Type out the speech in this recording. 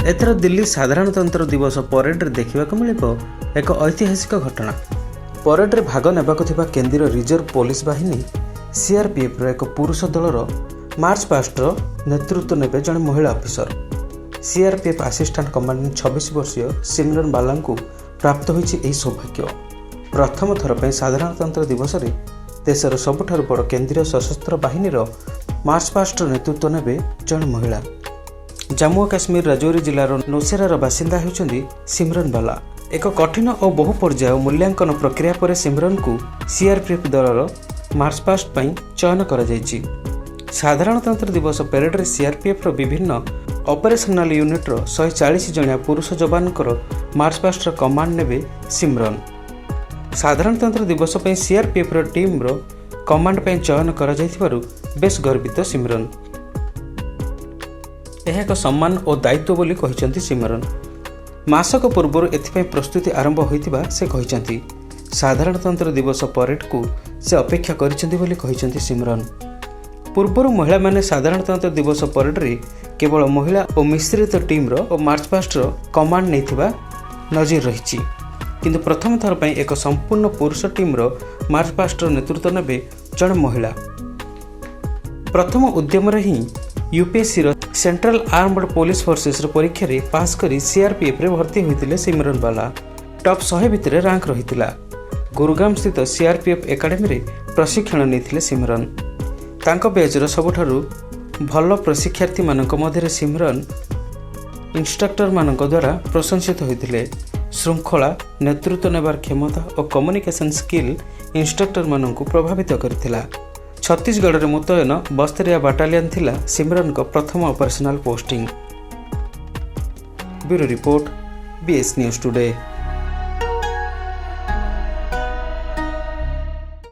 ଏଥର ଦିଲ୍ଲୀ ସାଧାରଣତନ୍ତ୍ର ଦିବସ ପରେଡରେ ଦେଖିବାକୁ ମିଳିବ ଏକ ଐତିହାସିକ ଘଟଣା। ପରେଡରେ ଭାଗ ନେବାକୁ ଥିବା କେନ୍ଦ୍ରୀୟ ରିଜର୍ଭ ପୋଲିସ ବାହିନୀ ସିଆର୍ପିଏଫ୍ର ଏକ ପୁରୁଷ ଦଳର ମାର୍ଚ୍ଚ ପାଷ୍ଟର ନେତୃତ୍ୱ ନେବେ ଜଣେ ମହିଳା ଅଫିସର। ସିଆର୍ପିଏଫ୍ ଆସିଷ୍ଟାଣ୍ଟ କମାଣ୍ଡାଣ୍ଟ 26 ବର୍ଷୀୟ ସିମରନ ବାଲାଙ୍କୁ ପ୍ରାପ୍ତ ହୋଇଛି ଏହି ସୌଭାଗ୍ୟ। ପ୍ରଥମ ଥର ପାଇଁ ସାଧାରଣତନ୍ତ୍ର ଦିବସରେ ଦେଶର ସବୁଠାରୁ ବଡ଼ କେନ୍ଦ୍ରୀୟ ସଶସ୍ତ୍ର ବାହିନୀର ମାର୍ଚ୍ଚ ପାଷ୍ଟର ନେତୃତ୍ୱ ନେବେ ଜଣେ ମହିଳା। ଜାମ୍ମୁ ଓ କାଶ୍ମୀର ରାଜୌରୀ ଜିଲ୍ଲାର ନୌସେରାର ବାସିନ୍ଦା ହେଉଛନ୍ତି ସିମରନ ବାଲା। ଏକ କଠିନ ଓ ବହୁ ପର୍ଯ୍ୟାୟ ମୂଲ୍ୟାଙ୍କନ ପ୍ରକ୍ରିୟା ପରେ ସିମରନଙ୍କୁ ସିଆର୍ପିଏଫ୍ ଦଳର ମାର୍ଚ୍ଚ ପାଷ୍ଟ ପାଇଁ ଚୟନ କରାଯାଇଛି। ସାଧାରଣତନ୍ତ୍ର ଦିବସ ପେରେଡରେ ସିଆର୍ପିଏଫ୍ର ବିଭିନ୍ନ ଅପରେସନାଲ ୟୁନିଟ୍ର 140 ଜଣିଆ ପୁରୁଷ ଯବାନଙ୍କର ମାର୍ଚ୍ଚ ପାଷ୍ଟର କମାଣ୍ଡ ନେବେ ସିମରନ। ସାଧାରଣତନ୍ତ୍ର ଦିବସ ପାଇଁ ସିଆର୍ପିଏଫ୍ର ଟିମ୍ର କମାଣ୍ଡ ପାଇଁ ଚୟନ କରାଯାଇଥିବାରୁ ବେଶ୍ ଗର୍ବିତ ସିମରନ। ଏହା ଏକ ସମ୍ମାନ ଓ ଦାୟିତ୍ୱ ବୋଲି କହିଛନ୍ତି ସିମରନ। ମାସକ ପୂର୍ବରୁ ଏଥିପାଇଁ ପ୍ରସ୍ତୁତି ଆରମ୍ଭ ହୋଇଥିବା ସେ କହିଛନ୍ତି। ସାଧାରଣତନ୍ତ୍ର ଦିବସ ପରେଡକୁ ସେ ଅପେକ୍ଷା କରିଛନ୍ତି ବୋଲି କହିଛନ୍ତି ସିମରନ। ପୂର୍ବରୁ ମହିଳାମାନେ ସାଧାରଣତନ୍ତ୍ର ଦିବସ ପରେଡରେ କେବଳ ମହିଳା ଓ ମିଶ୍ରିତ ଟିମ୍ର ଓ ମାର୍ଚ୍ଚ ପାଷ୍ଟର କମାଣ୍ଡ ନେଇଥିବା ନଜିର ରହିଛି। କିନ୍ତୁ ପ୍ରଥମ ଥର ପାଇଁ ଏକ ସମ୍ପୂର୍ଣ୍ଣ ପୁରୁଷ ଟିମ୍ର ମାର୍ଚ୍ଚ ପାଷ୍ଟର ନେତୃତ୍ୱ ନେବେ ଜଣେ ମହିଳା। ପ୍ରଥମ ଉଦ୍ୟମରେ ହିଁ ୟୁପିଏସ୍ସିର ସେଣ୍ଟ୍ରାଲ ଆର୍ମଡ ପୋଲିସ ଫୋର୍ସେସର ପରୀକ୍ଷାରେ ପାସ୍ କରି ସିଆର୍ପିଏଫ୍ରେ ଭର୍ତ୍ତି ହୋଇଥିଲେ ସିମରନ ବାଲା। ଟପ୍ 100 ଭିତରେ ରାଙ୍କ ରହିଥିଲା। ଗୁରୁଗ୍ରାମ ସ୍ଥିତ ସିଆର୍ପିଏଫ୍ ଏକାଡେମୀରେ ପ୍ରଶିକ୍ଷଣ ନେଇଥିଲେ ସିମରନ। ତାଙ୍କ ବ୍ୟାଚ୍ର ସବୁଠାରୁ ଭଲ ପ୍ରଶିକ୍ଷାର୍ଥୀମାନଙ୍କ ମଧ୍ୟରେ ସିମରନ ଇନଷ୍ଟ୍ରକ୍ଟରମାନଙ୍କ ଦ୍ୱାରା ପ୍ରଶଂସିତ ହୋଇଥିଲେ। ଶୃଙ୍ଖଳା, ନେତୃତ୍ୱ ନେବାର କ୍ଷମତା ଓ କମ୍ୟୁନିକେସନ୍ ସ୍କିଲ୍ ଇନଷ୍ଟ୍ରକ୍ଟରମାନଙ୍କୁ ପ୍ରଭାବିତ କରିଥିଲା। ଛତିଶଗଡ଼ରେ ମୁତୟନ ବସ୍ତରିଆ ବାଟାଲିୟନ ଥିଲା ସିମରନଙ୍କ ପ୍ରଥମ operational posting. Bureau report, BS news today.